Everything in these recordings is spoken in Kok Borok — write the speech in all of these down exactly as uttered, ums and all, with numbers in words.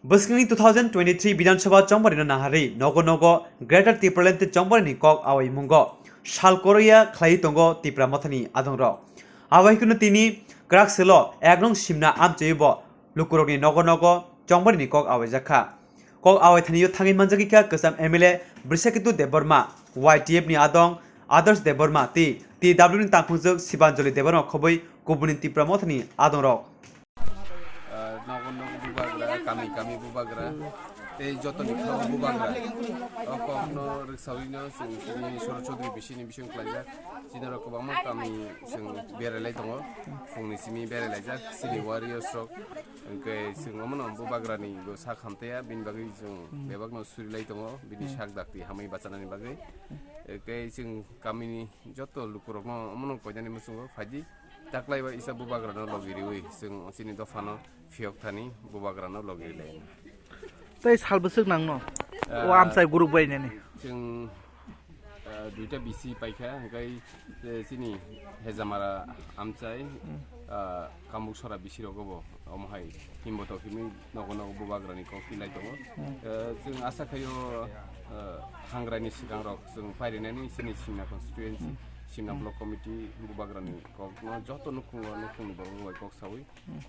Bwskangni two thousand twenty-three Bidhan Sabha chongbarino naharwi nogo nogo Greater Tipraland tei chongbarini kok awai mungo sal koroya khlaiwi tongo Tipra Mothani adongrok. Awaikhuno tini kwrak selo ek nong simna amchaibo lukurokni nogo nogo chongbarini kok awaijakha. Kok awai thanio thangwi manjagwi kha kwcham M L A Brishaketu Debbarma, Y T F ni adong Adarsh Debbarma tei T W ni tangphungjwk Sibanjali Debbarma khobwi kubuni Tipra Mothani adongrok. Ah, nogo nogo bubagra, kami kami bubagra, tei jotoni kha bubagra. O kokno rwksawino chwng chini Soro Chaudhary bisini bising khlaijak. Chini rok kwbangma kami chwng berai lai tongo. Phungni simi berai laijak chini warriors rok. Hwnkhe chwng omono bubagrani bo sak hamtaiya, bini bagwi chwng bebakno suri lai tongo, bini sak dakti hamwi bachanani bagwi. Hwnkhe chwng kamini joto lukurokno omono koinani muchungo phaidi. Taklai bai isa bubagrano logi riwi chwng chini dophano phiyok thani bubagrano logi rilai. Tei sal bwswk nangno? O Ah, amchai group bai nini. Chwng, ah, duita B C paikha, hwnkhe, eh, chini Hejamara amchai, ah, Kambuksora B C rogo bo omo hai himbotok himwi nogo nogo bubagrani kok kilai tongo. Eh, chwng asa khaio, eh, hangraini swkangrok chwng pairinani chini Simna constituency, Simna block committee bubagrani kokno joto nukhungo nukhungni borok bai kok sawi,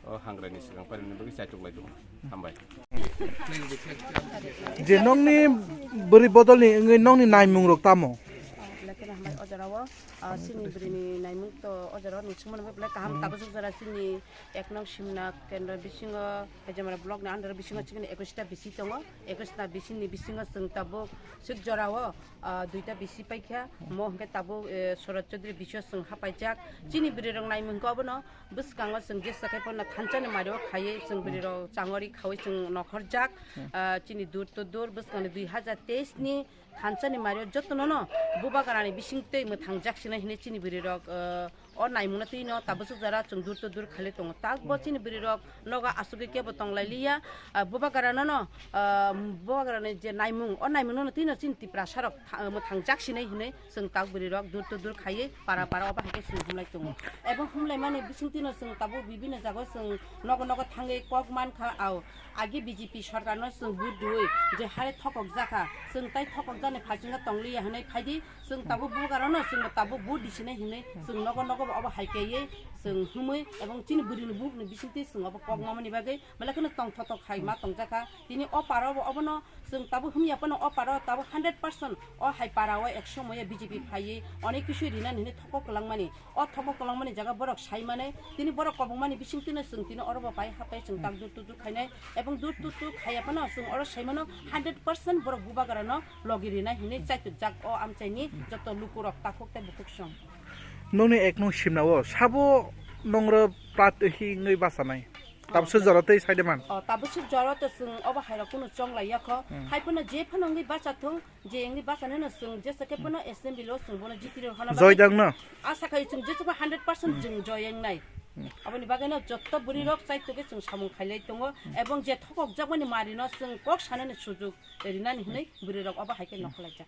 o hangraini swkang pairinani bagwi chaitok lai tongo. Hambai. Je nokni bwrwi bodolni wngwi nokni naimung rok tamo? Belai kheno hambai o jora o, ah, chini bwrwini naimung to o jora o nwng swngmani bagwi belai kaham. Tabuk jora chini ek nong Simna kendro bisingo, Hejamara block ni under bisingo chikon ekwis ta B C tongo. Ekwis ta B C ni bisingo chwng tabuk sik jora o, ah, duita B C paikha. Mo hwnkhe tabuk, eh, Sorot Chaudhary B C o chwng hapaijak. Chini bwrwi rok naimung khe obono bwskango chwng jesa khe phano thansa ni mari o khaiwi chwng bwrwi rok changori khawi chwng nokhorjak. Ah, chini dur to dur bwskangni dui hajar teis ni thansa ni mari o jotono no bubagrani bising twi mwthang jak sinai hinwi chini bwrwi rok, ah, o naimung no twi no tabuk swk jora chwng dur to dur khailai tongo. Tabuk bo chini bwrwi rok nogo asugwi kebo tonglai liya. Ah, bubagra no no, ah, bubagra ni je naimung, o naimung no no twi no chini Tiprasa rok tha-, mwthang jak sinai hinwi chwng tabuk bwrwi rok dur to dur khaiwi para para obo hai khe chwng humlai tongo. Ebo humlai mani bising twi no chwng tabuk bibinno jaga o chwng nogo nogo thangwi kok man kha, ao agi B J P sorkar no chwng vote rwui je hare thokok jakha, chwng tai thokok jani phaichingno tongliya hinwi phaidi, chwng tabuk bubagra no chwng tabuk vote di sinai hinwi chwng nogo nogo bo obo hai khe ye chwng humwi ebong chini bwrwi ni buk ni bising twi chwng obo kok mamani bagwi belai kheno tongthotok hai ma tongjakha. Tini o para o bo obono chwng tabuk himya phano o para o tabuk hundred percent o hai para o ek somoyo B J P phaiwi onek kisu rinani hinwi thokok kwlangmani. O thokok kwlangmani jaga borok saimani, tini borok kobongmani bising twino chwng tini oro bo pai hapai chwng tak dur tutu khainai, ebong dur tutu khaiya phano chwng oro saimano hundred percent borok bubagrano logi rinai hinwi chaituk jak o amchaini joto lukurok takhuk tei bukhuk song. Nokni ek nung simna o sabo nongro plat hingwi bachanai. Tabuk suk jora tei saide man. O, tabuk suk jora to chwng obo hairok kunu chonglai yakho. Hmm. Hai phano je phano wngwi bacha thung, je wngwi bacha neno chwng jesa khe phano assembly lo chwng bono jitiri hana bagwi. Joy dang no? Asa khai chwng jesa khe hundred percent chwng joy wngnai. Hmm. Aboni bagwi no jotto bwrwi rok chai toge chwng samung khailai tongo. Hmm. Ebong je thokok jakmani mari no chwng kok sanani sujuk rinani hinwi bwrwi rok obo hai khe nokhlaijak.